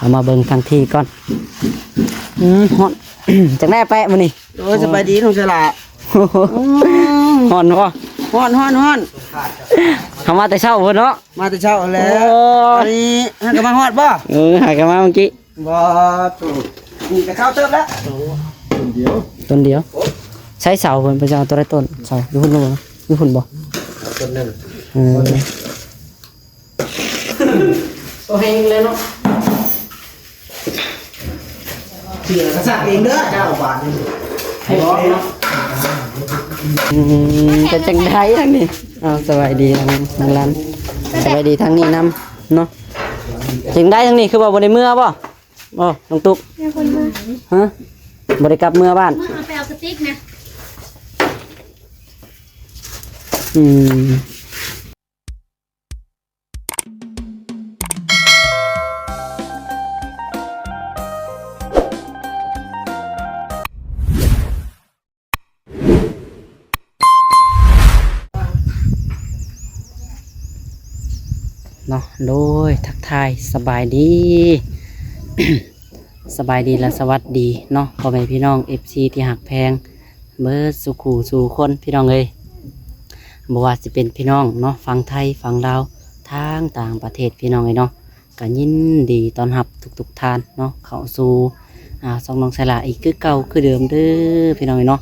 ເອົາມາເບິ່ງທາງທີ່ກ່ອນ. ອືມ ຮ້ອນ. ຈັ່ງໃດແປະມື້ນີ້? ໂອ້ຍ ສະບາຍດີນ້ອງສະຫຼາ. ອືມ ຮ້ອນບໍ່? ຮ້ອນ ຮ້ອນ ຮ້ອນ. ເຮົາມາແຕ່ເຊົ້າພຸ້ນເນາະ. ມາແຕ່ເຊົ້າແລ້ວ. ໂອ້ ອັນນີ້ຫາກະມາຮອດບໍ່? ເອີ ຫາກະມາເມື່ອກີ້. ບໍ່ ໂຕນີ້ກະເຊົ້າເຕີບແລ້ວ. ຕົ້ນດຽວ ຕົ້ນດຽວ. ໃຊ້ເສົາເພິ່ນ ເພິ່ນຈະເອົາໂຕໃດຕົ້ນ? ເສົາຢູ່ພຸ້ນບໍ່? ຢູ່ພຸ້ນບໍ່? ຕົ້ນໜຶ່ງ. ເອີ ໂຕແຮງແລ້ວເນາະ. ເສືອກະສັກເອງເດີເຈົ້າ ບາດນີ້ໃຫ້ບອກເນາະ. ອືມ ເປັນຈັ່ງໃດທາງນີ້? ເອົາ ສະບາຍດີທາງນ້ອງລັນ ສະບາຍດີທາງນີ້ນຳເນາະ. ຈັ່ງໃດທາງນີ້ ຄືວ່າບໍ່ໄດ້ເມືອບໍ່? ບໍ່ ນ້ອງຕຸກ ຮະ ບໍ່ໄດ້ກັບເມືອບ້ານ? ເອົາໄປເອົາກະຕິກນະ. ອືມ ເນາະ ໂດຍ ທັກທາຍສະບາຍດີ ສະບາຍດີ ແລະ ສະຫວັດດີເນາະ ພໍ່ແມ່ພີ່ນ້ອງ ເອັຟຊີ ທີ່ຮັກແພງເບິດສູ່ຄູ່ສູ່ຄົນ ພີ່ນ້ອງເອີຍ. ບໍ່ວ່າຊິເປັນພີ່ນ້ອງເນາະ ຝັ່ງໄທ ຝັ່ງລາວ ທາງຕ່າງປະເທດ ພີ່ນ້ອງເອີຍເນາະ. ກະຍິນດີຕ້ອນຮັບທຸກໆທ່ານເນາະ ເຂົ້າສູ່ ອາ ຊ່ອງນ້ອງສາລາອີກຄືເກົ່າຄືເດີມເດີ ພີ່ນ້ອງເອີຍເນາະ.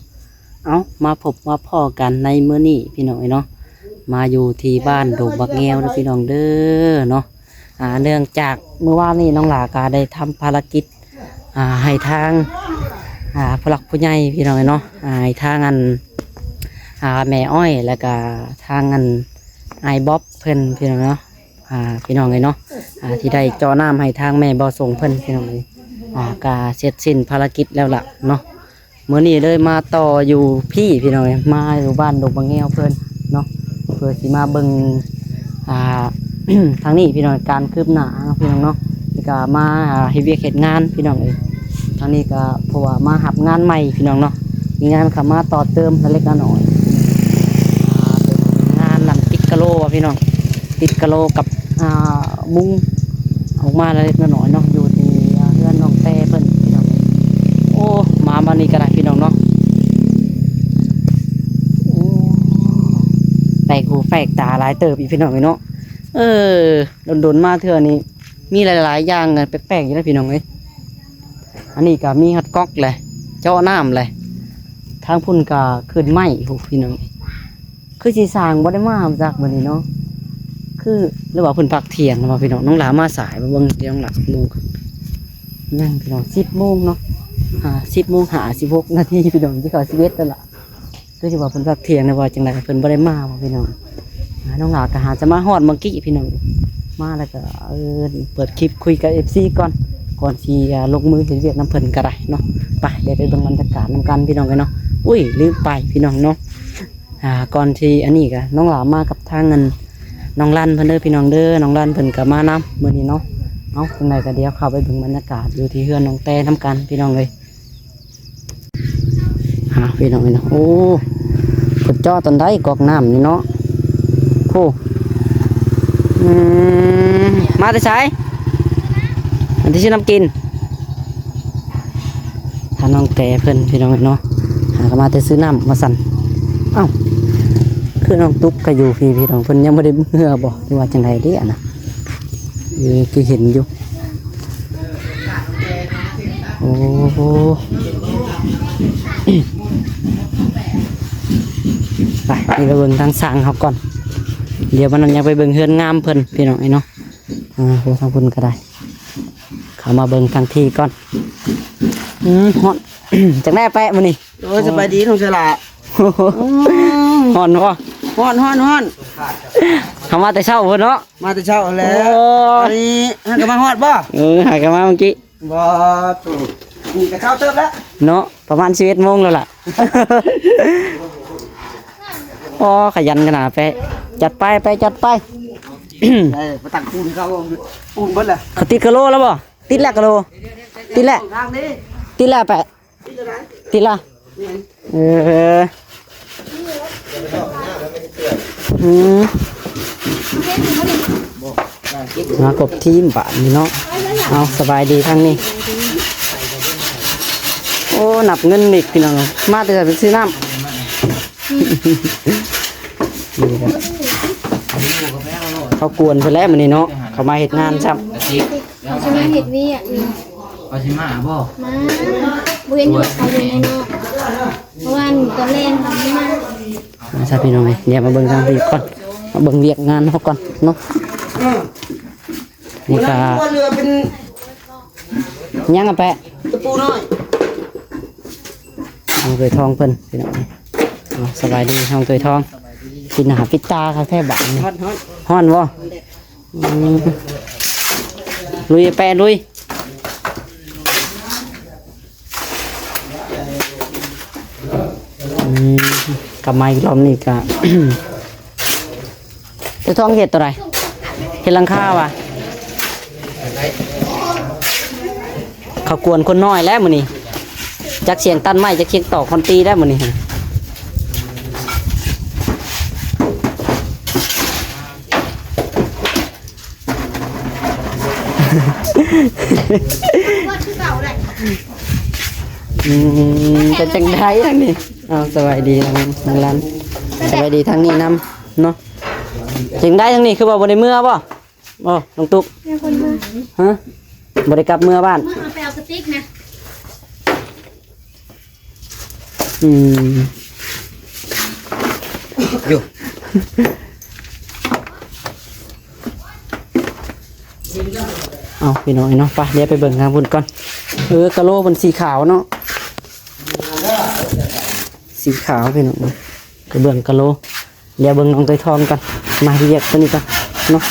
ເອົາ ມາພົບມາພໍ້ກັນໃນມື້ນີ້ ພີ່ນ້ອງເອີຍເນາະ ມາຢູ່ທີ່ບ້ານດົງບັກແງວເດີ ພີ່ນ້ອງເດີເນາະ. ອາ ເນື່ອງຈາກມື້ວານນີ້ນ້ອງຫຼາກະໄດ້ທຳພາລະກິດ ອາ ໃຫ້ທາງ ອາ ຜູ້ຫຼັກຜູ້ໃຫຍ່ ພີ່ນ້ອງເອີຍເນາະ ອາ ໃຫ້ທາງອັນ ອາ ແມ່ອ້ອຍ ແລ້ວກະທາງອັນ ອ້າຍບອບເພິ່ນ ພີ່ນ້ອງເນາະ. ອ່າ ພີ່ນ້ອງເອີຍເນາະ ອ່າ ທີ່ໄດ້ເຈາະນ້ຳໃຫ້ທາງແມ່ບໍ່ສົງເພິ່ນ ພີ່ນ້ອງເອີຍ ອ່າ ກະເສັດສິ້ນພາລະກິດແລ້ວລະເນາະ. ມື້ນີ້ເລີຍມາຕໍ່ຢູ່ພີ້ ພີ່ນ້ອງເອີຍ ມາຢູ່ບ້ານດົງບັກແງວເພິ່ນເນາະ ເພື່ອຊິມາເບິ່ງ ອ່າ ທາງນີ້ ພີ່ນ້ອງ ການຄືບໜ້າເນາະ ພີ່ນ້ອງເນາະ. ແລ້ວກະມາ ອ່າ ເຮັດວຽກເຮັດງານ ພີ່ນ້ອງເອີຍ. ທາງນີ້ກະເພາະວ່າມາຮັບງານໃໝ່ ພີ່ນ້ອງເນາະ ມີງານເຂົ້າມາຕໍ່ເຕີມເລັກໆນ້ອຍໆ ອ່າ ເປັນງານນັ້ນຕິດກະໂລວ່າພີ່ນ້ອງ ຕິດກະໂລກັບ ອ່າ ມຸງອອກມາເລັກໆນ້ອຍໆເນາະ ຢູ່ທີ່ເຮືອນນ້ອງແຕ້ເພິ່ນພີ່ນ້ອງ. ໂອ້ ມາບາດນີ້ກະໄດ້ພີ່ນ້ອງເນາະ ໂອ້ ແປກຫູແປກຕາຫຼາຍເຕີບອີກພີ່ນ້ອງເອີຍເນາະ. ເອີ ດົນໆມາເທື່ອນີ້ ມີຫຼາຍໆຢ່າງແປກໆຢູ່ເດ້ພີ່ນ້ອງເອີຍ. ອັນນີ້ກະມີຮອດກ໊ອກແຫຼະ ເຈາະນ້ຳແຫຼະ ທາງພຸ້ນກະຂຶ້ນໄມ້ພຸ້ນພີ່ນ້ອງ. ຄືຊິຊ່າງບໍ່ໄດ້ມາຈັກມື້ນີ້ເນາະ ຄື ຫຼືວ່າເພິ່ນພັກທ່ຽງບໍ່ພີ່ນ້ອງ. ນ້ອງຫຼາມາສາຍ ມາເບິ່ງນ້ອງຫຼາຈັກໂມງ. ຍັງພີ່ນ້ອງ ສິບໂມງເນາະ ອ່າ ສິບໂມງຫ້າສິບຫົກນາທີພີ່ນ້ອງ ຊິເຂົ້າສິບເອັດແລ້ວລະ. ຄືຊິວ່າເພິ່ນພັກທ່ຽງ ຫຼືວ່າຈັ່ງໃດ ເພິ່ນບໍ່ໄດ້ມາບໍ່ພີ່ນ້ອງ. ອ່າ ນ້ອງຫຼາກະຫາຈະມາຮອດເມື່ອກີ້ພີ່ນ້ອງ ມາແລ້ວກະ ເອີ ເປີດຄລິບຄຸຍກັບເອັຟຊີກ່ອນ ກ່ອນຊິ ອ່າ ລົງມືເຮັດວຽກນຳເພິ່ນກະໄດ້ເນາະ. ໄປ ດຽວໄປເບິ່ງບັນຍາກາດນຳກັນພີ່ນ້ອງເອີຍເນາະ. ອຸ້ຍ ລືມໄປພີ່ນ້ອງເນາະ ອ່າ ກ່ອນທີ່ອັນນີ້ກະ ນ້ອງຫຼາມາກັບທາງອັນ ນ້ອງລັນເພິ່ນເດີພີ່ນ້ອງເດີ ນ້ອງລັນເພິ່ນກະມານຳມື້ນີ້ເນາະ. ເອົາ ຈັ່ງໃດກະ ດຽວເຂົ້າໄປເບິ່ງບັນຍາກາດຢູ່ທີ່ເຮືອນນ້ອງແຕ້ນຳກັນພີ່ນ້ອງເອີຍ. ອ່າ ພີ່ນ້ອງເອີຍເນາະ ໂອ້ ເພິ່ນເຈາະຕອນໃດກອກນ້ຳນີ້ເນາະ ໂອ້. ອືມ ມາແຕ່ໃສ? ອັນທີ່ຊື້ນ້ຳກິນ ຖ້ານ້ອງແຕ້ເພິ່ນພີ່ນ້ອງເອີຍເນາະ ຫາກະມາແຕ່ຊື້ນ້ຳວ່າຊັ້ນ. ເອົ້າ ຄືນ້ອງຕຸກກະຢູ່ພີ້ພີ່ນ້ອງ ເພິ່ນຍັງບໍ່ໄດ້ເມືອບໍ່ ຫຼືວ່າຈັ່ງໃດເດ ອັນນະ ເອີ ຄືເຫັນຢູ່. ໂອ້ ໄປ ນີ້ກະເບິ່ງທາງຊ່າງເຮົາກ່ອນ ດຽວບາດນັ້ນຍັງໄປເບິ່ງເຮືອນງາມເພິ່ນພີ່ນ້ອງເອີຍເນາະ. ອ່າ ໂອ້ ທາງພຸ້ນກະໄດ້ ເຂົ້າມາເບິ່ງທາງທີ່ກ່ອນ. ອືມ ຮ້ອນ. ຈັ່ງໃດແປະມື້ນີ້? ໂອ້ຍ ສະບາຍດີນ້ອງສາລາ. ອືມ ຮ້ອນບໍ່? ຮ້ອນ ຮ້ອນ ຮ້ອນ. ເຮົາມາແຕ່ເຊົ້າພຸ້ນເນາະ. ມາແຕ່ເຊົ້າແລ້ວ. ໂອ້ ອັນນີ້ຫາກະມາຮອດບໍ່? ເອີ ຫາກະມາເມື່ອກີ້. ບໍ່ ໂຕນີ້ກະເຊົ້າເຕີບແລ້ວເນາະ ປະມານສິບເອັດໂມງແລ້ວລະ. ອໍ ຂະຫຍັນຂະໜາດແປະ ຈັດໄປ ແປະ ຈັດໄປ. ໄດ້ມາຕັ້ງປູນເຂົາ ປູນເບິດແລ້ວ. ເຂົາຕິດກະໂລແລ້ວບໍ່? ຕິດແລ້ວກະໂລ ຕິດແລ້ວ ຕິດແລ້ວແປະ. ຕິດລະ ເອີ ອືມ. ມາຄົບທີມບາດນີ້ເນາະ. ເອົາ ສະບາຍດີທາງນີ້. ໂອ້ ນັບເງິນອີກພີ່ນ້ອງ. ມາແຕ່ໃສໄປຊື້ນ້ຳ? ນີ້ແຫຼະ ເຂົາກວນເພິ່ນແຫຼະມື້ນີ້ເນາະ, ເຂົາມາເຮັດງານຊ້ຳ. ເຂົາຊິມາເຮັດວຽກນີ້. ເຂົາຊິມາບໍ່? ມາ. ບໍ່ເຫັນຢູ່ ເຂົາຢູ່ໃນນອກ. ເມື່ອວານຕອນແລງເຂົາມາ. ມາຊະພີ່ນ້ອງເອີຍ, ດຽວມາເບິ່ງທາງພີ້ກ່ອນ, ມາເບິ່ງວຽກງານເຮົາກ່ອນເນາະ. ນີ້ກະ ເຫຼືອເປັນ ຍັງອະແປະ ຕະປູນ້ອຍ. ນ້ອງເຄີຍທອງເພິ່ນພີ່ນ້ອງເອີຍ. ເອົາ ສະບາຍດີນ້ອງເຄີຍທອງ. ປິດໜ້າປິດຕາຄັກແທ້ບາດນີ້. ຮ້ອນ ຮ້ອນ ຮ້ອນບໍ່? ອືມ ລຸຍແປະລຸຍ. ອືມ ກັບມາອີກລອບນີ້ກະ ເຈົ້າທອງເຮັດຕົວໃດ? ເຮັດຫຼັງຄາຫວາ? ເຂົາກວນຄົນນ້ອຍແລ້ວມື້ນີ້, ຈັກສຽງຕັດໄມ້ ຈັກສຽງຕອກຄອນຕີແລ້ວມື້ນີ້. ອືມ ເປັນຈັ່ງໃດທາງນີ້? ເອົາ ສະບາຍດີທາງ ທາງຫຼານ, ສະບາຍດີທາງນີ້ນຳເນາະ. ຈັ່ງໃດທາງນີ້ ຄືວ່າບໍ່ໄດ້ເມືອບໍ່? ໂອ້ ນ້ອງຕຸກ ມີຄົນມາ ຮະ? ບໍ່ໄດ້ກັບເມືອບ້ານ? ເມືອ ເອົາໄປເອົາກະຕິກນະ. ອືມ ຢູ່ ເອົາ ພີ່ນ້ອງເອີຍເນາະ, ໄປ ດຽວໄປເບິ່ງທາງພຸ້ນກ່ອນ. ເອີ ກະໂຫຼເພິ່ນສີຂາວເນາະ, ສີຂາວພີ່ນ້ອງ, ກະເບື້ອງກະໂຫຼ. ດຽວເບິ່ງນ້ອງເຕີຍທອງກ່ອນ, ມາວຽກຕົວນີ້ກ່ອນເນາະ.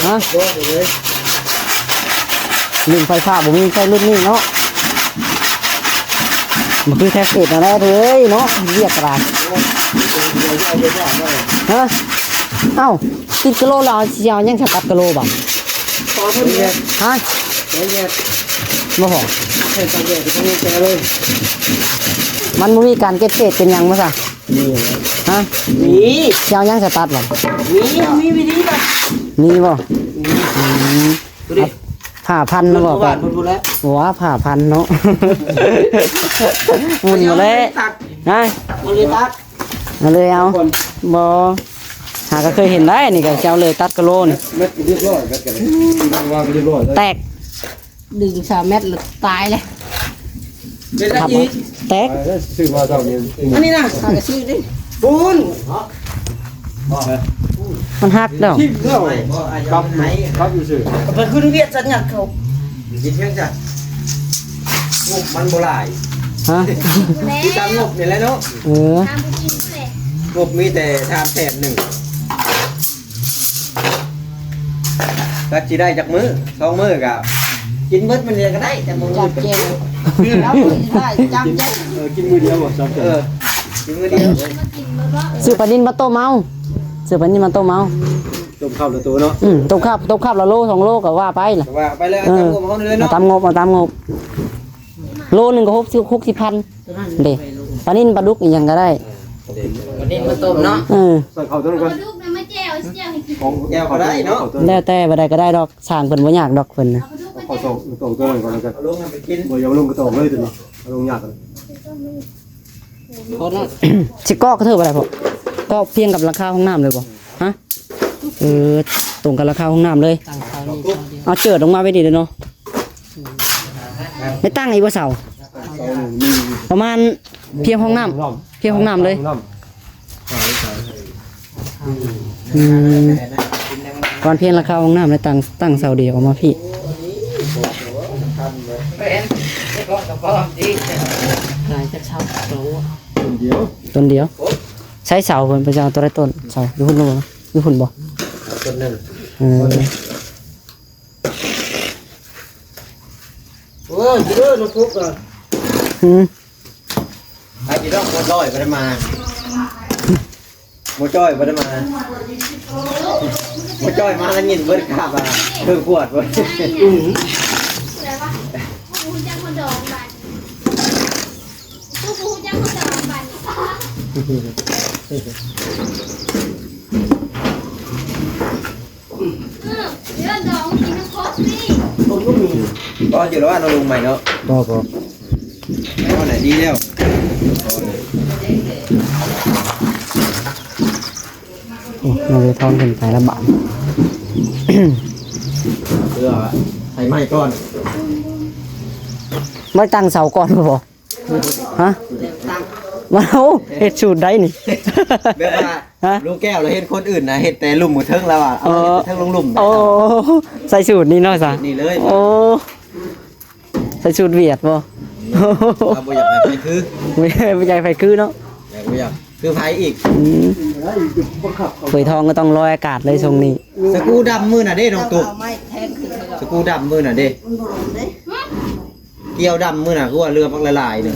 ຮະ? ລຸ້ນໄຟຟ້າບໍ່ມີໃຊ້ລຸ້ນນີ້ເນາະ. ມັນຄືແທັບເລັດນັ້ນແຫຼະເອີຍເນາະ, ວຽກກະດາຍ. ຮະ? ເອົ້າ ຕິດກະໂຫຼແລ້ວ ຊິເອົາຫຍັງສະຕັດກະໂຫຼບາດ? ຮະ? ບໍ່ພໍ. ມັນບໍ່ມີການເກັບເສດເປັນຫຍັງບໍ່ຊະ? ມີ. ຮະ? ມີ. ຊິເອົາຫຍັງສະຕັດບາດ? ມີ ມີວິທີຕັດ. ມີບໍ່? ມີ. ອືມ. ຫ້າພັນເນາະ ບໍ່ແປະ. ໂອ້ ຫ້າພັນເນາະ. ໝຸ່ນໝົດແລ້ວ. ຮະ? ເອົາເລີຍຕັດ ເອົາເລີຍເອົາ. ບໍ່ ຫາກໍເຄີຍເຫັນໄດ໋ ນີ້ກໍເຈົ້າເລີຍຕັດກະໂຫຼນີ້. ແມັດຮຽບຮ້ອຍ ແມັດກໍໄດ້ ວາງຮຽບຮ້ອຍ. ແຕກ ດຶງສາມແມັດລະຕາຍເລີຍ. ເປັນອະໄລອີກ? ແຕກ. ຊື້ມາເຈົ້ານີ້. ອັນນີ້ນະ ຫາກໍຊື້ເດ້. ປູນ ມັນຫັກແລ້ວ. ທິ່ມແລ້ວ. ກັບ ກັບຢູ່ຊື່. ເພິ່ນຂຶ້ນວຽກສັນຫຍັງເຂົາ ກິນເພງຈ້ະ. ງົບມັນບໍ່ຫຼາຍ. ຮະ? ຄືຕາມງົບນີ້ແຫຼະເນາະ. ເອີ ງົບມີແຕ່ສາມແສນໜຶ່ງ. ຈັກຊິໄດ້ຈັກມື້ ສອງມື້ກໍກິນເບິດມື້ດຽວກໍໄດ້ ແຕ່ມື້ອື່ນກໍ ຈັບແຈວ ເອີ ກິນມື້ດຽວບໍ່ ສອງເທື່ອ ເອີ ກິນມື້ດຽວ. ຊື້ປານິນມາຕົ້ມເອົາ ຊື້ປານິນມາຕົ້ມເອົາ. ຕົ້ມຄາບລະໂຕເນາະ. ອືມ ຕົ້ມຄາບ ຕົ້ມຄາບລະໂລສອງໂລກໍວ່າໄປລະ ວ່າໄປເລີຍ. ເອີ ເອົາຕາມງົບ ເອົາຕາມງົບ ເອົາຕາມງົບ. ໂລໜຶ່ງກໍຫົກສິບ ຫົກສິບພັນເດ້. ປານິນປາດຸກອີ່ຫຍັງກໍໄດ້ ປານິນມາຕົ້ມເນາະ. ເອີ ໃສ່ເຂົ້າຕົວນັ້ນກ່ອນ ປາດຸກນະມາແຈ່ວ ແຈ່ວໃຫ້ກິນ ຂອງແຈ່ວກໍໄດ້ເນາະ. ແລ້ວແຕ່ ບໍ່ໄດ້ກໍໄດ້ດອກ ຊ່າງເພິ່ນບໍ່ຍາກດອກເພິ່ນນະ. ເອົາເຂົ້າຕົວນັ້ນກ່ອນແລ້ວກັນ ເອົາລົງໃຫ້ໄປກິນ ບໍ່ຢາກລົງກໍຕອກເລີຍຕົວນີ້ ເອົາລົງຍາກ. ຊິເກາະກະເທີບບໍ່ໄດ້ ເພາະເກາະພຽງກັບຫຼັງຄາຫ້ອງນ້ຳເລີຍບໍ່? ຮະ? ເອີ ຕົງກັບຫຼັງຄາຫ້ອງນ້ຳເລີຍ. ເອົາເຈີດລົງມາໄວ້ນີ້ເດີເນາະ. ໄດ້ຕັ້ງອີກບໍ່ເສົາ? ປະມານພຽງຫ້ອງນ້ຳ ພຽງຫ້ອງນ້ຳເລີຍ. ອືມ ປະມານພຽງຫຼັງຄາຫ້ອງນ້ຳ ແລ້ວຕັ້ງ ຕັ້ງເສົາດຽວອອກມາພີ້. ຫຼາຍຈັກເສົາ ຕົ້ນດຽວ ໃຊ້ເສົາເພິ່ນ ເພິ່ນຈະເອົາຕົວໃດຕົ້ນເສົາ ຢູ່ພຸ້ນບໍ່? ຢູ່ພຸ້ນບໍ່? ຕົ້ນໜຶ່ງ. ເອີ ເອີ ນ້ອງປຸກ ອືມ ໄປຢູ່ດອກ ຄົນລອຍບໍ່ໄດ້ມາ. ບໍ່ຈ້ອຍບໍ່ໄດ້ມາ ບໍ່ຈ້ອຍມາແລ້ວຍິນເບິດຄາບວ່າເຄິ່ງຂວດເບິດ. ອືມ ບໍ່ຢູ່ແລ້ວວ່ານ້ອງລຸງໃໝ່ເນາະ. ບໍ່ ບໍ່ ບໍ່ໄດ້ດີແລ້ວ. ໂອ້ ນ້ອງເວທອນຂຶ້ນໄປລະບາດ ເພື່ອໃຫ້ໄໝ້ກ່ອນ ໄວ້ຕັ້ງເສົາກ່ອນບໍ່? ຮະ? ມາ ໂອ້ ເຮັດສູດໃດນີ້? ແບບວ່າ ຮະ? ລຸງແກ້ວລະເຫັນຄົນອື່ນນະ ເຮັດແຕ່ລຸ່ມເທິງລະວ່າ ເອີ ເອົາເທິງລົງລຸ່ມ. ໂອ້ ໃສ່ສູດນີ້ເນາະ ໃສ່ສູດນີ້ເລີຍ. ໂອ້ ໃສ່ສູດຫວຽດບໍ່? ເອີ ບໍ່ຢາກໃຫ້ໃຜຄື ບໍ່ຢາກໃຫ້ໃຜຄືເນາະ. ບໍ່ຢາກຄືໃຜອີກ. ອືມ ເຜີຍທອງກໍຕ້ອງລອຍອາກາດເລີຍຊ່ວງນີ້. ສະກູດຳມື້ນະເດ້ນ້ອງຕຸກ ສະກູດຳມື້ນະເດ້ ກ່ຽວດຳມື້ນະ ຄືວ່າເຫຼືອບັກຫຼາຍໆເນາະ.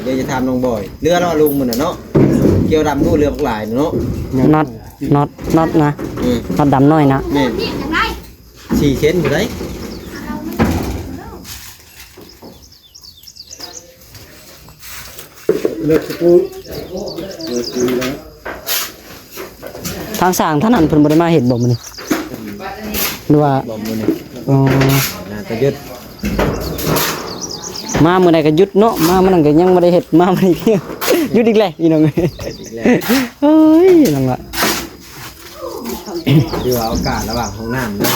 ດຽວຈະຖາມນ້ອງບອຍ ເຫຼືອລະລຸງມື້ນະເນາະ ກ່ຽວດຳມື້ເຫຼືອບັກຫຼາຍເນາະ. ນັອດ ນັອດ ນັອດນະ ອືມ ນັອດດຳນ້ອຍນະ ແມ່ນ ສີ່ເຊັນພຸ້ນໃດ. ເລີກສະກູ ເລີກສະກູແລ້ວ ທາງຊ່າງທ່ານນັ້ນເພິ່ນບໍ່ໄດ້ມາເຮັດບໍ່ມື້ນີ້ ຫຼືວ່າບໍ່ມື້ນີ້? ອໍ ໜ້າຈະຢຸດ ມາມື້ໃດກໍຢຸດເນາະ ມາມື້ນັ້ນກໍຍັງບໍ່ໄດ້ເຮັດ ມາມື້ນີ້ຢຸດອີກແລ້ວພີ່ນ້ອງເອີຍ. ໂອ້ຍ ນ້ອງລະ ຖືວ່າໂອກາດລະຫວ່າງຫ້ອງນ້ຳເນາະ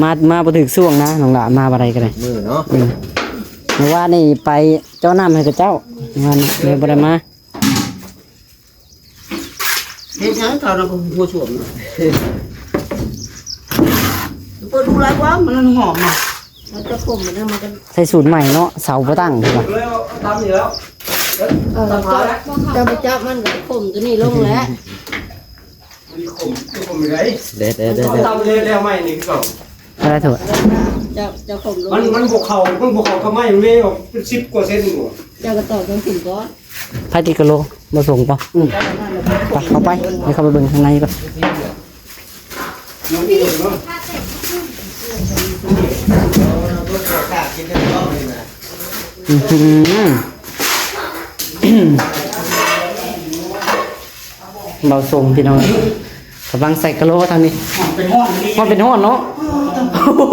ມາ ມາບໍ່ຖືກຊ່ວງນະນ້ອງລະ ມາບໍ່ໄດ້ກໍໄດ້ມື້ເນາະ. ອືມ ມື້ວານນີ້ໄປເຈາະນ້ຳໃຫ້ເຂົາເຈົ້າ ມື້ວານນີ້ເລີຍບໍ່ໄດ້ມາ. ເຮັດຫຍັງເຂົານະ ຜູ້ຊວມນະ ເປີດດູຫຼາຍກວ່າ ມັນຫອມນະ ມັນຈະຂົມນະ ມັນຈະ ໃສ່ສູດໃໝ່ເນາະ ເສົາບໍ່ຕັ້ງ ເລີຍເອົາຕຳນີ້ແລ້ວ ເອີ ເຈົ້າ ເຈົ້າໄປຈັບມັນກໍຂົມຕົວນີ້ລົງແຫຼະ. ມັນຂົມ ຂົມຢູ່ໃດ ເດັດໆໆ ຕຳແລ້ວໃໝ່ນີ້ຄືເກົ່າ ອະໄລໂທດ ເຈົ້າ ເຈົ້າຂົມລົງ ມັນ ມັນບໍ່ເຂົ້າ ມັນບໍ່ເຂົ້າກັບໄມ້ ມັນເວອອກເປັນສິບກວ່າເຊັນບໍ່ ເຈົ້າກໍຕອກເທິງຂຶ້ນກ່ອນ. ໃຜຕິດກະໂລ ບໍ່ສົ່ງບໍ່? ອືມ ໄປ ເຂົ້າໄປ ດຽວເຂົ້າໄປເບິ່ງຂ້າງໃນກ່ອນ. ອືມ ເບົາສົງພີ່ນ້ອງ ກຳລັງໃສ່ກະໂຫຼທາງນີ້ ຮ້ອນເປັນຮ້ອນເນາະ ຮ້ອນ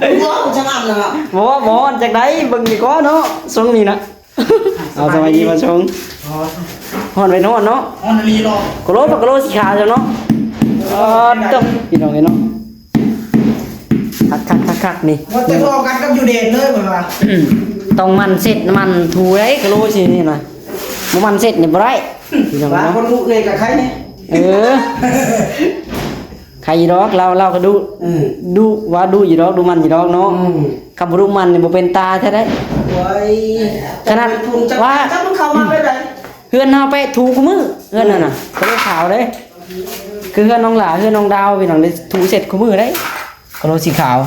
ເປັນຮ້ອນເນາະ ບໍ່ ບໍ່ຮ້ອນຈັກໃດ ເບິ່ງດີກວ່າເນາະ ຊົງນີ້ນະ ເອົາ ສະບາຍດີ ເບົາສົງ ຮ້ອນເປັນຮ້ອນເນາະ ຮ້ອນອີ່ຫຼີເນາະ ກະໂຫຼ ກະໂຫຼສີຂາວເຈົ້າເນາະ ອໍ ເດີ ພີ່ນ້ອງເອີຍເນາະ ຄັກໆໆໆ ນີ້ ວ່າແຕ່ພໍກັນກັບຢູ່ແດນເລີຍ ເພິ່ນວ່າ ຕ້ອງໝັ່ນເຊັດ ໝັ່ນຖູໄດ໋ ກະໂຫຼສີນີ້ນະ ບໍ່ໝັ່ນເຊັດນີ້ບໍ່ໄດ້ ພີ່ນ້ອງເນາະ ວ່າຄົນດຸແດ່ກໍໄຄແດ່ ເອີ ໄຄຢູ່ດອກ ລາວ ລາວກໍດຸ ອືມ ດຸ ວ່າດຸຢູ່ດອກ ດຸໝັ່ນຢູ່ດອກເນາະ ອືມ ຄັນບໍ່ດຸໝັ່ນນີ້ບໍ່ເປັນຕາແທ້ໃດ໋ ໂອ້ຍ ຂະໜາດວ່າ ຈັກມັນເຂົ້າມາແບບໃດ ເຮືອນເຮົາໄປຖູຄູ່ມື້ ເຮືອນນັ້ນນະ ກະໂຫຼຂາວເດ້ ຄືເຮືອນນ້ອງຫຼ້າ ເຮືອນນ້ອງດາວ ພີ່ນ້ອງໄດ້ຖູເຊັດຄູ່ມື້ເດ້ ກະໂຫຼສີຂາວ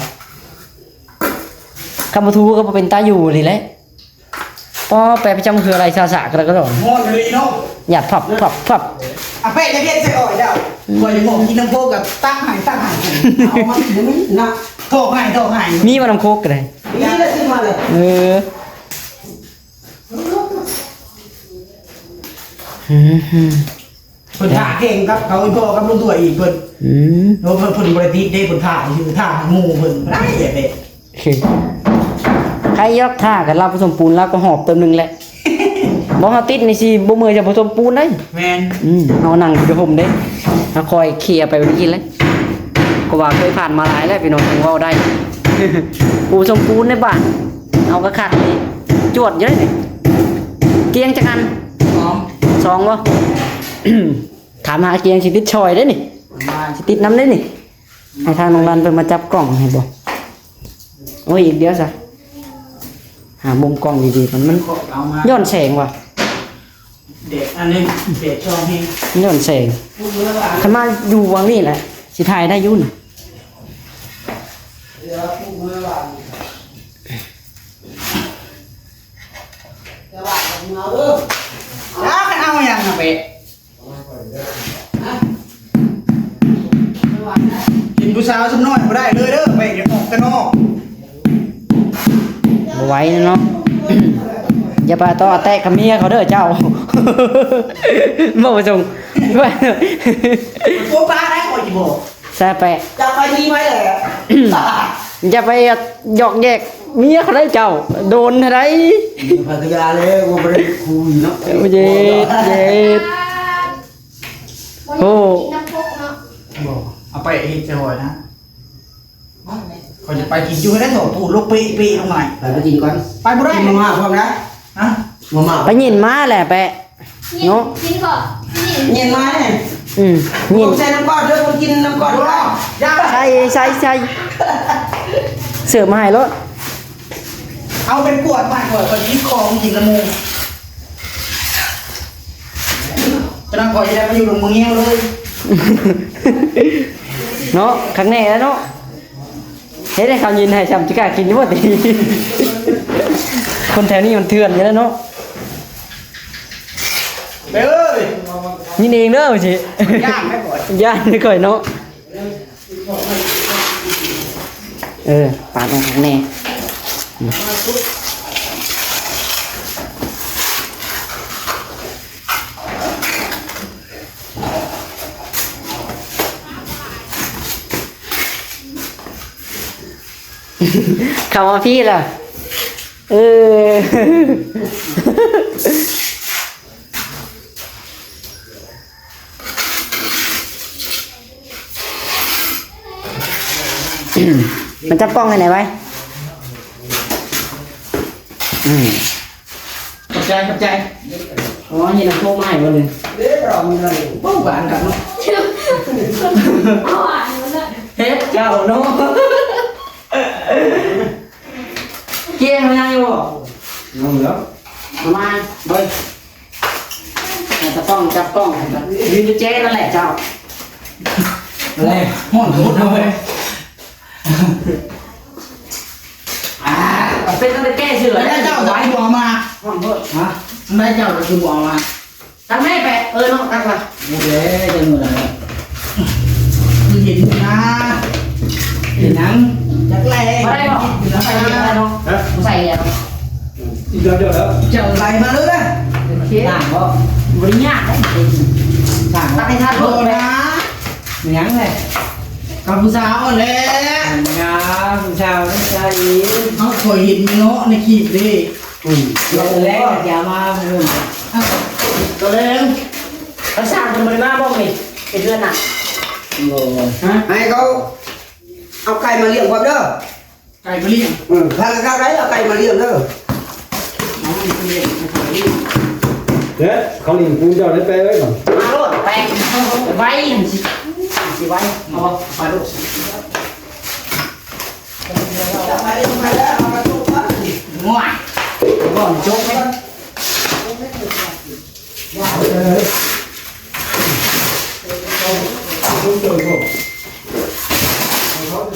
ຄັນບໍ່ຖູກໍບໍ່ເປັນຕາຢູ່ນີ້ແຫຼະ. ປໍ ແປປະຈຳຄືອະໄລ ຊາຊະກະດອກ ຮ້ອນອີ່ຫຼີເນາະ ຢາດພັບ ພັບ ພັບ ອາແປະຈະເຮັດໃສ່ຂ້ອຍເຈົ້າ ຂ້ອຍຈະບອກກິນນ້ຳໂຄກກັບຕັກໃຫ້ ຕັກໃຫ້ ເອົາມັນບໍ່ມີນະ ຖອກໃຫ້ ຖອກໃຫ້ ມີບໍ່ນ້ຳໂຄກກໍໄດ້ ມີແລ້ວຊື້ມາເລີຍ ເອີ ອືມ ເພິ່ນຖ້າແຂ່ງກັບເຂົາ ອີ່ພໍ່ກັບລຸງຖ້ວຍອີກເພິ່ນ ອືມ ໂອ້ ເພິ່ນ ເພິ່ນບໍ່ໄດ້ຕິດເດ້ ເພິ່ນຖ້າຊື່ ຖ້າໝູ່ເພິ່ນບໍ່ໄດ້ແບບ ໃຄຢອກຖ້າກັນ ລາວປະສົມປູນ ລາວກໍຫອບເຕີມໜຶ່ງແຫຼະ ບໍ່ ເຮົາຕິດນີ້ຊິບໍ່ເມື່ອຍຈະປະສົມປູນໄດ໋ ແມ່ນ ອືມ ເຮົານັ່ງຢູ່ໂຮມເດ້ ເຮົາຄອຍເຄຍໄປແບບນີ້ແຫຼະ ກໍວ່າເຄີຍຜ່ານມາຫຼາຍແລ້ວ ພີ່ນ້ອງ ຈຶ່ງເວົ້າໄດ້ ຜູ້ປະສົມປູນໃນບ້ານ ເຮົາກໍຄັກນີ້ ຈວດຢູ່ເດ້ນີ້ ກຽງຈັກອັນ ສອງ ສອງບໍ່? ຖາມຫາກຽງຊິຕິດຊ່ອຍເດ້ນີ້ ຊິຕິດນຳເດ້ນີ້ ໃຫ້ທາງນ້ອງລັນເພິ່ນມາຈັບກ້ອງໃຫ້ບໍ່? ໂອ້ຍ ອີກດຽວຊະ ຫາມຸມກ້ອງດີໆ ມັນ ມັນຍ້ອນແສງວ່າ ແດດອັນນີ້ ແດດຊ່ອງແຮງ ມັນຍ້ອນແສງ ຄັນມາຢູ່ຫວ່າງນີ້ແຫຼະ ຊິຖ່າຍໄດ້ຢູ່ນີ້. ແຕ່ວ່າເອົາເດີ ເອົາ ຜູ້ສາວສ່ຳນ້ອຍບໍ່ໄດ້ເລີຍເດີ ໄປອອກແຕ່ນອກ ບໍ່ໄຫວເນາະ. ຢ່າໄປຕໍ່ແຕະກັບເມຍເຂົາເດີເຈົ້າ ບໍ່ປະສົງ ໂອ້ປ້າໄດ້ຂ້ອຍຊິບອກ ແຊະແປະ ຈະໄປມີໄວ້ແຫຼະ ຢ່າໄປຫຍອກແຍກເມຍເຂົາໄດ້ເຈົ້າ ໂດນເທົ່າໃດ ເອີ ພັກກະຍາແລ້ວ ບໍ່ໄດ້ຄຸຍເນາະ ເຢັດ ເຢັດ ໂອ້ ບໍ່ ເອົາໄປເຮັດໃສ່ຫອຍນະ ຂ້ອຍຈະໄປກິນຢູ່ໃຫ້ໄດ້ ໂທ້ ປູດລົງເປະໆລົງໃໝ່ ໄປ ໄປກິນກ່ອນ ໄປບໍ່ໄດ້ ກິນມາມ່າພ້ອມນະ ຮະ ມາມ່າ ໄປຍິນມາແຫຼະແປະ ເນາະ ກິນບໍ່ ຍິນມາແນ່ ອືມ ຍິນ ໃສ່ນ້ຳກ້ອນເດີ ຄົນກິນນ້ຳກ້ອນບໍ່ ໃສ່ ໃສ່ ໃສ່ ເສີບມາໃຫ້ໂລດ ເອົາເປັນກວດມາ ກວດ ກວດກິນຂອງກິນລະໝູ່ ຈະນຳຂ້ອຍຈະໄດ້ມາຢູ່ນຳມຶງແຮງເລີຍ ເນາະ ຄັກແນ່ແລ້ວເນາະ. ເຮັດໃຫ້ເຂົາຍິນໃຫ້ຊ້ຳ ຊິກ້າກິນຢູ່ບໍ່ຕິ ຄົນແຖວນີ້ມັນເຖື່ອນຢູ່ແລ້ວເນາະ ເອີຍ ຍິນເອງເດີ ວ່າຊິ ຢ້ານໄດ້ ຢ້ານໄດ້ຂ້ອຍເນາະ ເອີ ປາດມັນຄັກແນ່ ເຂົ້າມາພີ້ລະ ເອີ ມາຈັບກ້ອງໃຫ້ແດ່ໄວ ອືມ. ຂອບໃຈ ຂອບໃຈ. ອໍ ເຫັນເອົາໂຄມາໃຫ້ບໍ່ນີ້? ເດ້ ເອົາມາໃຫ້. ໂອ້ ຫວານຄັກເນາະ. ເຮັດເຈົ້າເນາະ. ເກມຍັງຢູ່ບໍ່? ຍັງແລ້ວ. ປະມານ ເບິ່ງ ຕາຕ້ອງຈັບກ້ອງ ຢືນຢູ່ເຈນັ້ນແຫຼະເຈົ້າ. ແລະ ຮ້ອນໂພດເນາະ. ອ່າ ເປັນຕັ້ງແຕ່ແກ້ເສື້ອ ແລ້ວເຈົ້າຈະບໍ່ເອົາມາ ຮ້ອນໂພດ. ຮະ? ແລ້ວເຈົ້າຈະບໍ່ເອົາມາ ຕັກແມ່ແປະ. ເອີເນາະ ຕັກວ່າ ໂອເຄ ຈັງມື້ນັ້ນແຫຼະ. ຄືເຫັນນະ ເຫັນຫຍັງ? ຈັກແລ ບໍ່ໄດ້ບໍ່? ບໍ່ໃສ່ແລ້ວເນາະ. ຮະ? ບໍ່ໃສ່ແລ້ວ. ອີກແລ້ວ ເຈົ້າໄລ່ມາເລີຍນະ. ໂອເຄ ຕ່າງບໍ່? ບໍ່ໄດ້ຍາກເດ້ ຕ່າງ ຕັກໃຫ້ທາດໂລດນະ. ແມ່ນຫຍັງແຫຼະ? ກັບຜູ້ສາວຫັ້ນແຫຼະ. ຫຍັງ ຜູ້ສາວໃສ? ເອົາ ຂ້ອຍເຫັນເນາະ ໃນຄລິບເດ້. ອືມ ຕອນແລງຈະມາເພິ່ນ ຕອນແລງ ທາງຊ່າງເພິ່ນບໍ່ໄດ້ມາບໍ່ມື້ນີ້ ເຮັດເຮືອນນະ? ບໍ່. ຮະ? ໃຫ້ເຂົາເອົາໄກ່ມາລ້ຽງພ້ອມເດີ. ໄກ່ມາລ້ຽງ. ເອີ ຖ້າເຂົາໄດ້ເອົາໄກ່ມາລ້ຽງເດີ. ເອົາໄກ່ມາລ້ຽງ. ເດ້ ເຂົາລ້ຽງປູເຈົ້າໄດ້ແປະເອີຍ. ມາໂລດແປະ ໄວ ຊິ ຊິໄວ. ເອົາບໍ່? ໄປໂລດ. ໂອ້ຍ ບໍ່ຈົບເລີຍ.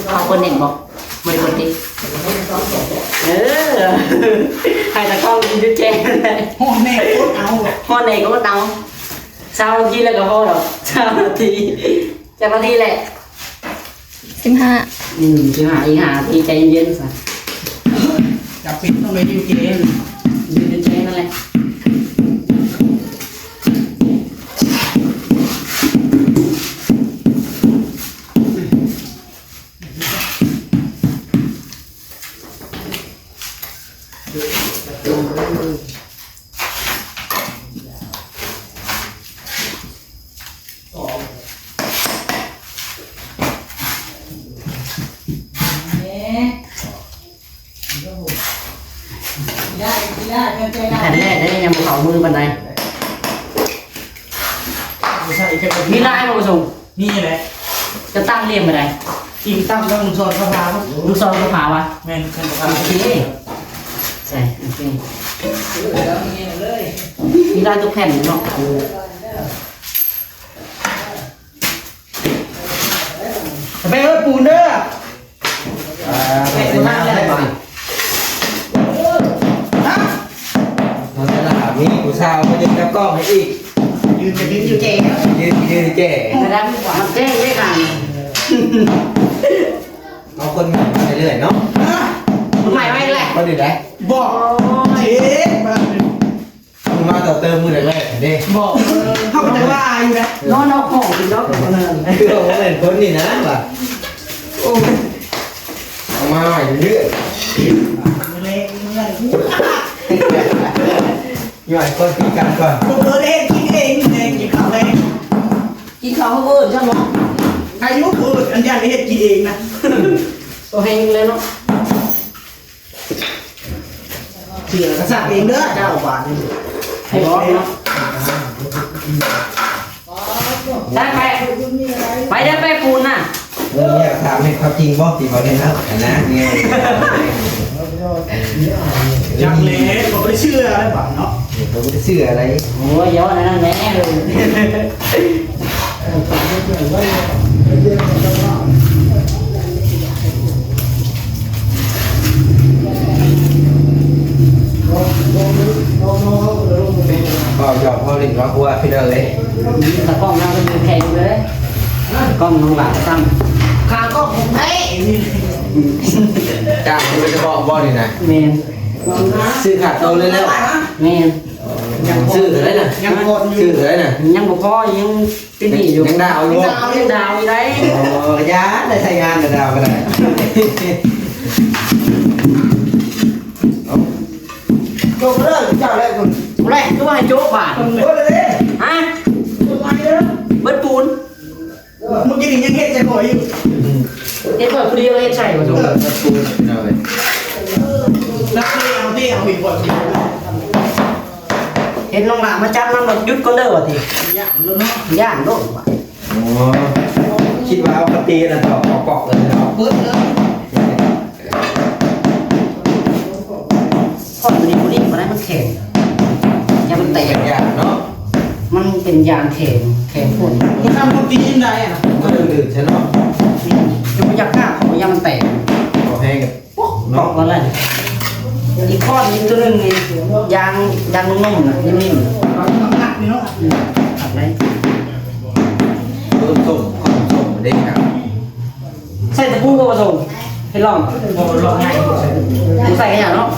ເອົາຄົນເໜັງບໍ່? ບໍ່ໄດ້ຄົນຕິ. ເອີ ໃຫ້ຕາກ້ອງກິນຈຸແຈງ. ຮ້ອນແນ່ກໍອົດເອົາ ຮ້ອນແນ່ກໍອົດເອົາ. ຊາວນາທີແລ້ວກໍພໍດອກ ຊາວນາທີ. ຈັກນາທີແຫຼະ? ສິບຫ້າ. ອືມ ສິບຫ້າ ອີກຫ້ານາທີ ໃຈເຢັນໆ ຊະ. ຈຳເປັນຕ້ອງໄດ້ຢູ່ເຈ ຢູ່ເຈນັ້ນແຫຼະ. ຂັ້ນແລກເດ້ ຍັງບໍ່ເຂົ້າມືປານໃດ. ມີລາຍບໍ່ປະສົງ? ມີແຫຼະ. ຈະຕັ້ງລຽນປານໃດ? ອີງຕາມເລື່ອງລູກສອນພາສາ. ລູກສອນພາສາວະ? ແມ່ນ ສອນພາສາ. ໂອເຄ ໃສ່ ໂອເຄ ມີລາຍທຸກແຜ່ນເນາະ. ໄປເອີ້ນປູນເດີ. ອ່າ ເປັນຜູ້ນຳແລ້ວບັດນີ້. ຮະ? ມັນຈະລາມີຜູ້ສາວມາຢືນຈັບກ້ອງໃຫ້ອີກ. ຢືນກະຢືນຢູ່ແຈ ຢືນ ຢືນຢູ່ແຈ. ແລ້ວມັນແຈ້ງເດ້ກັນ. ຄົນໃໝ່ໄປເລື້ອຍເນາະ ຮະ ຄົນໃໝ່ໄປແລ້ວ ບໍ່ໄດ້ໄດ້ ບໍ່ ໂອ້ຍ ເຈັບບາດນີ້ ເພິ່ນມາຕໍ່ເຕີມມື້ແລກໆເດ້ ບໍ່ ເຮົາກໍຈະວ່າຢູ່ນະ ນອນເອົາຂອງຢູ່ດອກ ຄືວ່າບໍ່ແມ່ນຄົນນີ້ນະວ່າ ໂອ້ຍ ເອົາມາໃໝ່ເລື້ອຍ ຍ່ອຍກ່ອນ ຕີກັນກ່ອນ ບໍ່ເປີດເຮັດກິນເອງ ແມ່ກິນເຂົ້າແລງ ກິນເຂົ້າເຮົາບໍ່ເອີ້ນຊ້ຳເນາະ ອາຍຸບໍ່ເອີ້ນ ອັນຢ້ານໄດ້ເຮັດກິນເອງນະ ໂຕແຮງແລ້ວເນາະ ເສືອກະສັກເອງເດີເຈົ້າ ບາດນີ້ ໃຫ້ບອກເນາະ ໄປ ໄປ ໄປເດີ ໄປປູນນະ ເອີ ຢາກຖາມໃຫ້ເຂົາຈິງບໍ່ ທີ່ເຂົາເຮັດເນາະ ອັນນັ້ນ ຈັກແຫຼະ ບໍ່ໄດ້ເຊື່ອແລ້ວບາດເນາະ ບໍ່ໄດ້ເຊື່ອໄດ໋ ໂອ້ຍ ຢ່າວ່າແນວນັ້ນແຫຼະ ເວົ້າຫຍອກເວົ້າຫຼິ້ນເວົ້າຫົວ ພີ່ນ້ອງເອີຍ ຕາກ້ອງເຮົາກໍຢູ່ແຂງເລີຍ ກ້ອງນ້ອງຫຼ້າຊ້ຳ ຂາກ້ອງຂອງແທ້ ຈ້າງໂດຍສະເພາະບໍ່ນີ້ນະ ແມ່ນ ຊື້ຂາໂຕເລີຍແລ້ວ ແມ່ນ ຊື້ເທົ່າໃດນະ ຍັງຜ່ອນຢູ່ ຊື້ເທົ່າໃດນະ ຍັງບໍ່ພໍ ຍັງ ເປັນໜີ້ຢູ່ ຍັງດາວຢູ່ ຍັງດາວຢູ່ໄດ໋ ອໍ ຢ່າໄດ້ໃຊ້ງານແຕ່ດາວກໍໄດ້ ເອົາ ໂຈກເດີ ເຈົ້າແຫຼະ ແຫຼະ ຄືວ່າໃຫ້ໂຈກບາດ ໂອ້ຍ ເດ້ ຮະ ເບິດປູນ ເມື່ອກີ້ນີ້ຍັງເຮັດໃສ່ຂ້ອຍຢູ່ ເຮັດຂ້ອຍຜູ້ດຽວເຮັດໃສ່ບໍ່ ເອີ ເບິດປູນ ເອົາເລີຍ ເອົາເດ້ ເອົາອີກ ເຫັນນ້ອງຫຼ້າມາຈັບນຳແລ້ວຢຸດກ່ອນເດີວ່າຕິ ຢ້ານໂລດເນາະ ຢ້ານໂລດວ່າ ອໍ ຄິດວ່າເອົາກະຕີນະຕອກເອົາປອກເລີຍເນາະ ເບິດເລີຍ ຂ້ອຍນີ້ບໍ່ຫຼິ້ນບໍ່ໄດ້ ມັນແຂງ ຢ້ານມັນແຕກ ຢ້ານເນາະ ມັນເປັນຢາງແຂງ ແຂງໂພດ ມັນທຳຄົນຕີນໄດ້ນະ ມັນດືດໆ ຊະເນາະ ຈະບໍ່ຢາກກ້າ ເພາະວ່າຢ້ານມັນແຕກ ເອົາແຮງ ເນາະ ເນາະ ວ່ານັ້ນ ອີກກ້ອນໜຶ່ງ ໂຕໜຶ່ງນີ້ ຢາງ ຢາງນຸ່ມໆ ນະ ນິ້ມໆ ໜັກໆ ນີ້ເນາະ ອືມ ຄັກໄດ໋ ຕົ້ນສົ້ມ ຂອງສົ້ມເດ້ຄັບ ໃສ່ຕະປູບໍ່ປະສົງ ເຮັດລອງ ບໍ່ລອງໃຫ້ ບໍ່ໃສ່ກະຫຍັງເນາະ.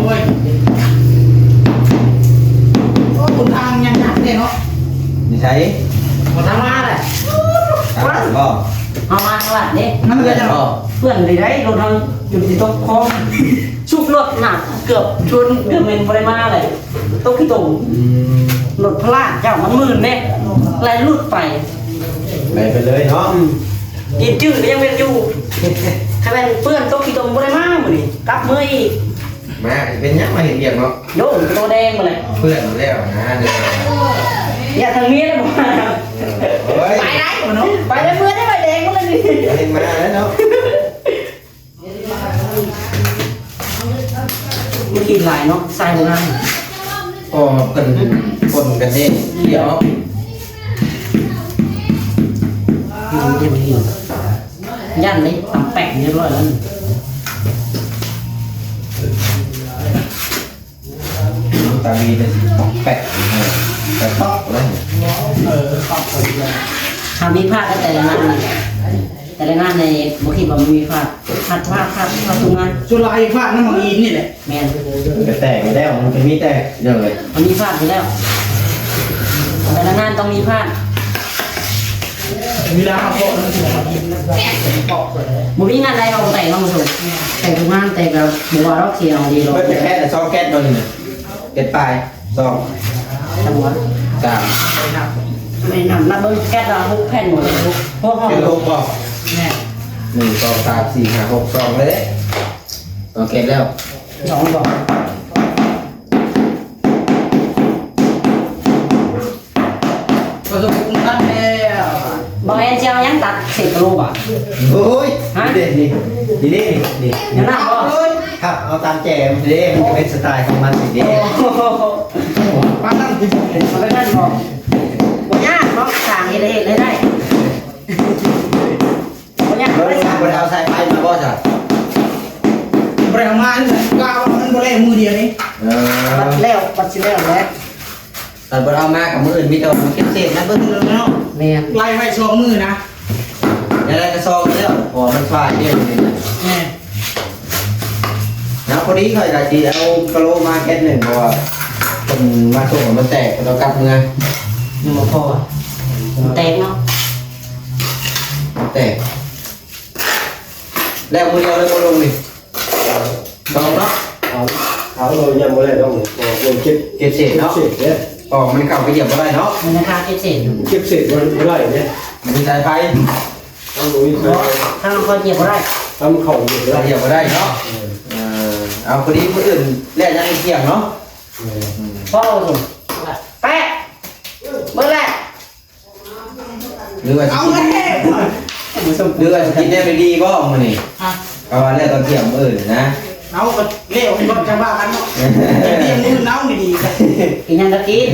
ໂອ້ຍ ໂອ້ ຫົນທາງຍັງໜັກເດ້ເນາະ ຢູ່ໃສ ບໍ່ທາງມາແຫຼະ ທາງບໍ່ ເຮົາມາທາງລັດເດ້ ມັນກໍຈະ ບໍ່ ເປື້ອນໄດ້ໄດ໋ ລົດເຮົາຈົນຊິຕົກຄອງ ຊຸກລົດໜັກເກືອບຊົນ ເກືອບແມ່ນບໍ່ໄດ້ມາເລີຍ ຕົກຂີ້ຕົມ ອືມ ລົດພະລາດເຈົ້າມັນມື່ນເດ້ ໄລ່ຫຼຸດໄປ ໄລ່ໄປເລີຍເນາະ ອືມ ກິນຈື່ກໍຍັງແມ່ນຢູ່ ຄັນແມ່ນເປື້ອນຕົກຂີ້ຕົມບໍ່ໄດ້ມາມື້ນີ້ ກັບເມືອອີກ ມາເປັນຫຍັງມາເຮັດວຽກເນາະ ໂດນໂຕແດງໝົດແຫຼະ ເປື້ອນແລ້ວນະ ຢ່າທາງເມຍແລ້ວບໍ່ມາ ເອີ ໂອ້ຍ ໄປໄດ້ບໍ່ເນາະ ໄປແລ້ວເມືອໄດ້ໃບແດງໝົດແລ້ວນີ້ ເຮັດມາແລ້ວເນາະ. ມັນກິນຫຼາຍເນາະ ຊາຍໂຮງງານ ກໍເພິ່ນຄົນກັນເອງ ດຽວ ຢ້ານໄດ້ຕຳແປກຮຽບຮ້ອຍແລ້ວ ຕາມີເປັນຕຳແປກ ເອີ ຕອກເລີຍ ເອີ ຕອກເລີຍ ຫາມີພາດແຕ່ລະງານນີ້ ແຕ່ລະງານໃນບໍ່ຄິດວ່າມັນມີພາດ ພາດ ພາດ ພາດ ພາດທຸກງານ ສ່ວນຫຼາຍພາດນຳບັກອິນນີ້ແຫຼະ ແມ່ນ ມັນກະແຕກຢູ່ແລ້ວ ມັນກະມີແຕກເດີ ມັນມີພາດຢູ່ແລ້ວ ແຕ່ລະງານຕ້ອງມີພາດ ເວລາເຮົາເຄາະມັນຊິບໍ່ມີ ບໍ່ມີງານໃດເຮົາບໍ່ແຕກເນາະ ແຕກທຸກງານ ແຕ່ກະບໍ່ວ່າດອກ ຊິເອົາດີດອກ ເພິ່ນຈະແຄດສອງແຄດບໍ່ນີ້ນະ ເຈັດປາຍ ສອງ ຈັກຫວະ ສາມ ແມ່ນນຳ ນັບເບິ່ງແກັດລະຫົກແຜ່ນໝົດ ຫົກ ຫົກ ເປັນຫົກບໍ່ ແມ່ນ ໜຶ່ງ ສອງ ສາມ ສີ່ ຫ້າ ຫົກ ສອງ ແລ້ວເດ້ ສອງແກັດແລ້ວ ສອງ ສອງ ປະສົບຜົນສຳເລັດແລ້ວ ບໍ່ແມ່ນຊິເອົາຫຍັງຕັດເສດກະໂຫຼບາດ ໂອ້ຍ ຮະ ນີ້ເດ້ ນີ້ ນີ້ເດ້ ນີ້ ນີ້ ນີ້ ນັ້ນບໍ່ ຄັບ ເອົາຕາມແຈມເດ້ ມັນຈະເປັນສະໄຕຂອງມັນນີ້ເດ້ ໂອ້ໂຫ ປານນັ້ນຕິ ປານນັ້ນບໍ່ ບໍ່ຍາກເນາະ ສ້າງເຮັດ ເຮັດໃຫ້ໄດ້ ບໍ່ຍາກ ບໍ່ໄດ້ ບໍ່ໄດ້ເອົາສາຍໄຟມາບໍ່ຊະ ບໍ່ໄດ້ເອົາມາ ກະວ່າມັນບໍ່ແລ້ວມື້ດຽວນີ້ ເອີ ບັດແລ້ວ ບ ຊິແລ້ວແຫຼະ ຄັນບໍ່ເອົາມາກັບມື້ອື່ນ ມີແຕ່ວ່າມາເກັບເສດນະ ເບິ່ງເນາະ. ແມ່ນ ໄລ່ໄວ້ສອງມື້ນະ ໄດ້ກະຊອງແລ້ວ ເພາະວ່າມັນຝາຍເດ້. ແມ່ນ ນະ ພໍດີຂ້ອຍກະຊິເອົາກະໂຫຼມາແກັດໜຶ່ງ ເພາະວ່າເພິ່ນມາສົ່ງແລ້ວມັນແຕກ ເພິ່ນເອົາກັບເມືອ ຍັງບໍ່ພໍ ມັນແຕກເນາະ ມັນແຕກ. ແລ້ວມື້ດຽວເລີຍບໍ່ລົງນີ້ ສອງເນາະ. ເອົາ ເອົາ ຍັງບໍ່ໄດ້ດອກ ເພາະວ່າເກັບ ເກັບເສດເນາະ ເກັບເສດເດ້ ອອກມັນເຂົ້າໄປຢຽບບໍ່ໄດ້ເນາະ ມັນລາຄາເກັບເສດ ເກັບເສດບໍ່ ບໍ່ໄດ້ເດ້ ມັນມີສາຍໄຟ ເອົາ ບໍ່ມີສາຍໄຟ ເພາະທາງເຮົາຢຽບບໍ່ໄດ້ ທາງເຂົ້າຢຽບບໍ່ໄດ້ ຢຽບບໍ່ໄດ້ເນາະ. ເອີ ເອີ ເອົາ ພໍດີມື້ອື່ນແລ້ວຍັງໄດ້ທ່ຽງເນາະ. ເອີ ພໍແປະ ເບິດແລ້ວ. ຫຼືວ່າຊິ ເອົາແລ້ວ ຫຼືວ່າຊິກິນແນວດີໆບໍ່ມື້ນີ້? ຮະ ເພາະວ່າແລ້ວຕອນທ່ຽງມື້ອື່ນນະ ເອົາ ກໍແລ້ວກ່ອນຈັ່ງວ່າກັນເນາະ ແຕ່ທ່ຽງມື້ອື່ນເອົາດີໆ ກິນຫຍັງກໍກິນ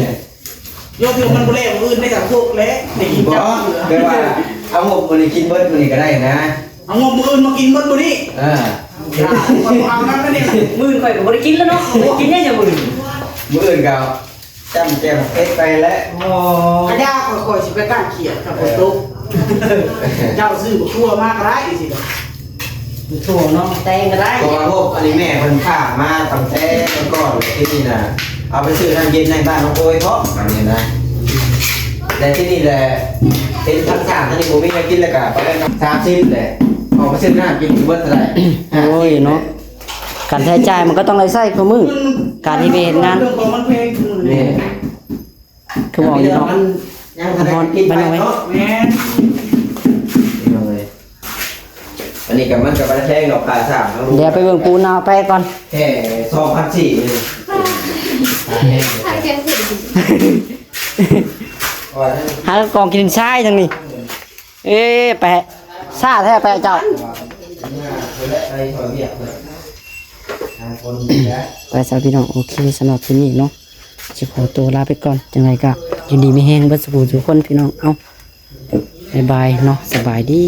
ໂຍມ ໂຍມ ມັນບໍ່ແລ້ວມື້ອື່ນໄດ້ສາມຄົກແລ້ວ ໄດ້ກິນ ບໍ່ ຈັ່ງເທື່ອ ແບບວ່າເອົາງົບມື້ນີ້ກິນເບິດມື້ນີ້ກໍໄດ້ນະ ເອົາງົບມື້ອື່ນມາກິນເບິດມື້ນີ້ ເອີ ຂ້ອຍບໍ່ເອົານຳແລ້ວນີ້ ມື້ອື່ນຂ້ອຍກໍບໍ່ໄດ້ກິນແລ້ວເນາະ ກິນຫຍັງມື້ອື່ນ ມື້ອື່ນກໍ ຈ້ຳແຈ່ວເຜັດໄປແຫຼະ. ອໍ ກະຢາ ຂ້ອຍ ຂ້ອຍຊິໄປກ້ານຂຽດ ຄັນຝົນຕົກ ເຈົ້າຊື້ບັກຖົ່ວມາກໍໄດ້ ຈັ່ງຊີ້ນະ ຖົ່ວເນາະ ແຕງກໍໄດ້ ເພາະວ່າພວກອັນນີ້ແມ່ເພິ່ນຝາກມາຕັ້ງແຕ່ກ່ອນ ແລ້ວທີ່ນີ້ນະ ເອົາໄປຊື້ນ້ຳເຢັນໃນບ້ານນ້ອງໂອ້ຍເພາະ ອັນນີ້ນະ ແລ້ວທີ່ນີ້ແຫຼະ ເຫັນທັງສາມອັນນີ້ບໍ່ມີແນວກິນ ແລ້ວກະປະມານສາມສິບແຫຼະ ອອກໄປຊື້ນ້ຳກິນເບິດເທົ່າໃດ? ໂອ້ຍເນາະ ການໃຊ້ຈ່າຍມັນກໍຕ້ອງໄດ້ໃຊ້ຄູ່ມື້ ການທີ່ໄປເຮັດງານ ເລື່ອງຂອງມັນແພງ ແມ່ນ ຄືເວົ້າຢູ່ເນາະ ມັນຍັງທັນໄດ້ກິນໄປເນາະ ແມ່ນ ພີ່ນ້ອງເອີຍ ອັນນີ້ກໍມັນກໍບໍ່ໄດ້ແພງດອກ ຄ່າສ້າງທັງ ດຽວໄປເບິ່ງປູນາວແປະກ່ອນ ແຄ່ສອງພັນສີ່ ຫາກອງກິນຊາຍທາງນີ້. ເອີ ແປະ ຊ້າແທ້ແປະເຈົ້າ. ໄປຊະພີ່ນ້ອງ ໂອເຄ ສຳລັບຄລິບນີ້ເນາະ ຊິຂໍຕົວລາໄປກ່ອນ ຈັ່ງໃດກໍຢູ່ດີມີແຮງເບິດສູ່ຜູ້ສູ່ຄົນພີ່ນ້ອງ ເອົາ ບາຍບາຍເນາະ ສະບາຍດີ.